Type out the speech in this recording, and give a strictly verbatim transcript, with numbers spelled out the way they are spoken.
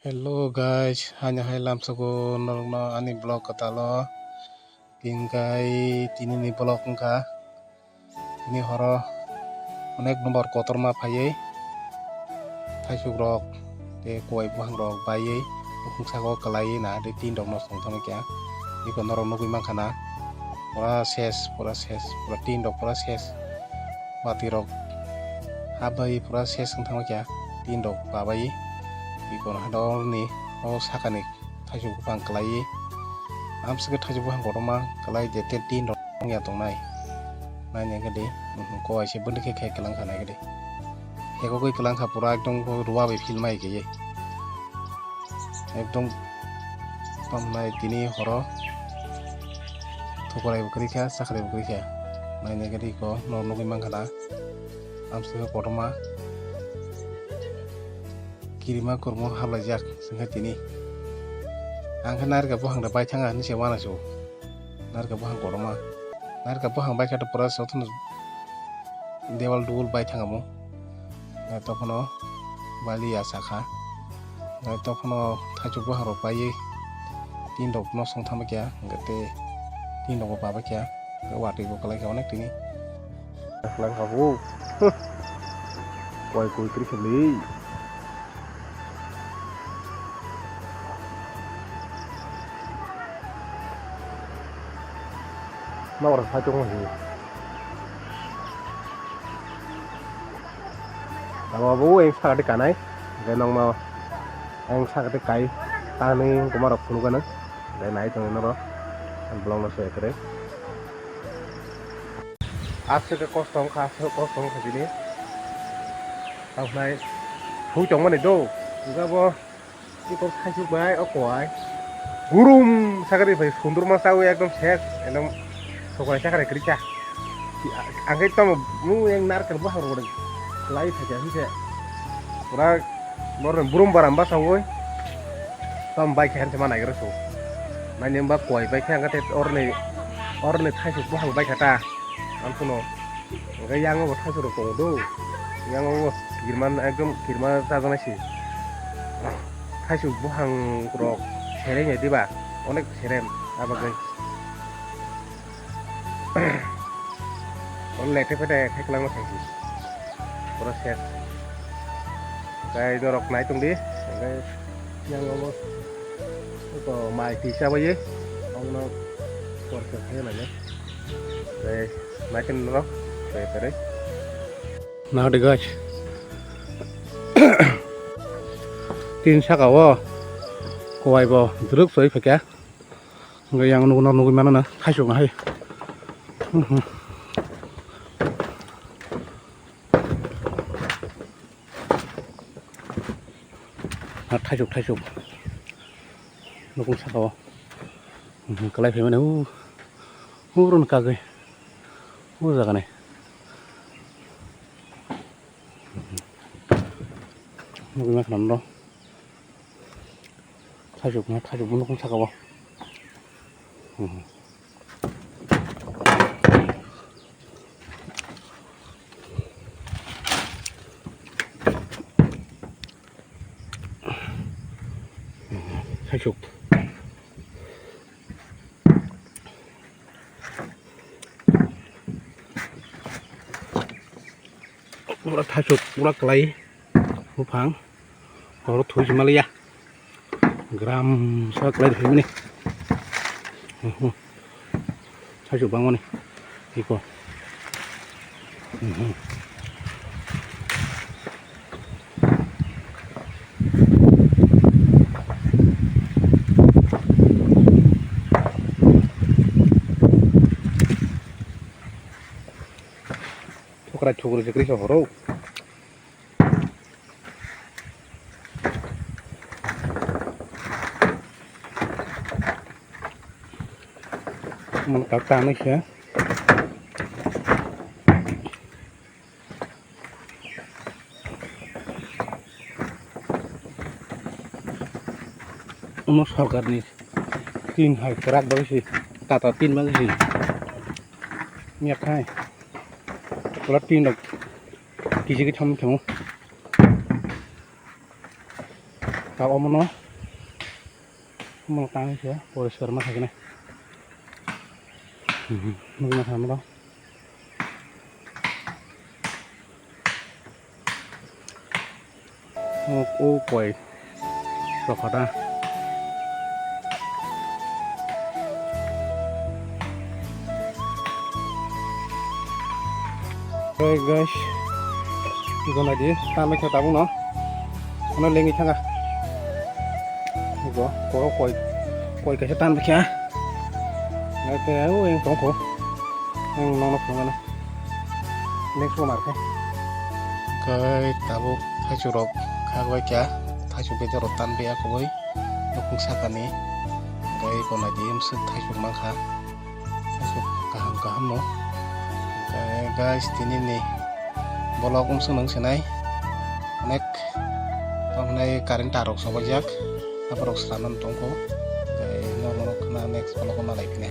Hello guys, haino hai lamsogo norokno ani vlog kwtalo. Tin kai tini ni vlog wngkha. Tini horo onek number kotorma phaiwi thaisuk rok tei kuwai buphang rok baiwi nukhung saka o kwlaiwi na tei tin rok no song thangwi kha. Biko norok nugwi mankha na pura ses, pura ses, pura tin rok pura ses. Watwi rok habwi pura ses wng thangwi kha. Tin rok babai bikon hadorni o sakani thaisuk buphang kwlaiwi amswkhe thaisuk buphang kotorma kwlai je tei tin rok wngya tongnai. Naina khe di, mhm, kowai se bwndwi khe khe kwlang kha nai khe di. Hekogwi kwlang kha pura ekdom ruwa bai phil mai khe ye. Ekdom tamnai tini horo thukurai bo kwrwi kha, sakrai bo kwrwi kha. Naina khe di ko norok nugwi mankha na amswkhe kotorma. Kirima kwrwngma hablaijak wngkha tini. Ang khe narikal buphang da bai thanga hinwi se uanaisio. Narikal buphang kotorma. Narikal buphang bai kha to pura sotono dewal duwal bai thangamo. Tei tokhono bali ya sakha. Tei tokhono thaisuk buphang rok baiwi tin rok no song thangma khe hwnkhe tei tin rok bo baba khe watwi bo kwlai kha onek tini. Kwlai kha bo. Koi koi kri khe li. Nokra sai tongma se. Abo bo eng saka de kanai. Hwnkhe nokma eng saka de kai. Tanwi wngkoma rok phunukgano. Hwnkhe nai tongwi norok. Vlog no se kwrwi. Aswk khe kosto wngkha, aswk kosto wngkha bini. Tamo khe nai phui tongmani do. Hwnkhe bo Chikon thaisuk bai o kowai. Gurum sakari bai sundurma chawi ekdom ses, ekdom sokrai sakrai kwrwi kha. Ang khe tamo nung yang narikal buphang rok lai phaikha hinse. Pura borok burum baram basawi. Tamo bai khe hinse ma naigra su. Mani ba kowai bai khe ang khe orni, orni thaisuk buphang bai kha ta. Ang kuno. Hwnkhe yango bo thaisuk rok tongo do. Yango bo kirman ekdom kirma chajaknai se. Thaisuk buphang rok serem ya diba? Onek serem abagwi. Oro lete pete khai kwlangma thangsi. Pura ses. Tei norok nai tongdi. Hwnkhe yango bo. Oko mai twi chabaye. Ongno porsa khai lainai. Tei naikin norok tei tei. Nahadi guys. Tin saka o kowai bo druk soi phaikha. Hwnkhe yang nugo nugwi mano na thaisuk hai. Thaisuk thaisuk. Nukung saka o. Kalai phaimani o. Hurun kagwi. O jaga ni. Nugwi ma khna no. Thaisuk ma thaisuk nukung saka o. Thaisuk. Pura thaisuk, pura kwlai buphang. Oro thwi se maliya. Gram sa kwlai thwimani. Thaisuk bangmani. Iko. Thukra thukri se kwrwi se horo. Mung tak tanwi se. Omo sorkarni tin hai kwrak bagwi se, tata tin bagwi se. Miya khai. Pura tin rok kisi kitham thango. Ka omono, omono tang khe poriskar ma khaikhe nai. Nugwi ma kha omono. O, o koi rokha da. Hey guys, gona di, tamo khe tabuk no. Ano lengwi thanga. Go, go koi, koi kaisa tan khe. Nai te o eng tong kho. Eng nono phunga na. Next one arkhe. Kai tabuk thaichuk rok khagwai kya, thaichuk bedek rok tan bia kubui nukung sakani. Kai gona di mswk thaichuk mankha, thaichuk kaham kaham no. Kai guys, tini ni vlog umswk nung sinai, onek tamhinai current tar rok sobaijak, aborok swnam tongkho. Kai nono khna next vlog o malai phinai.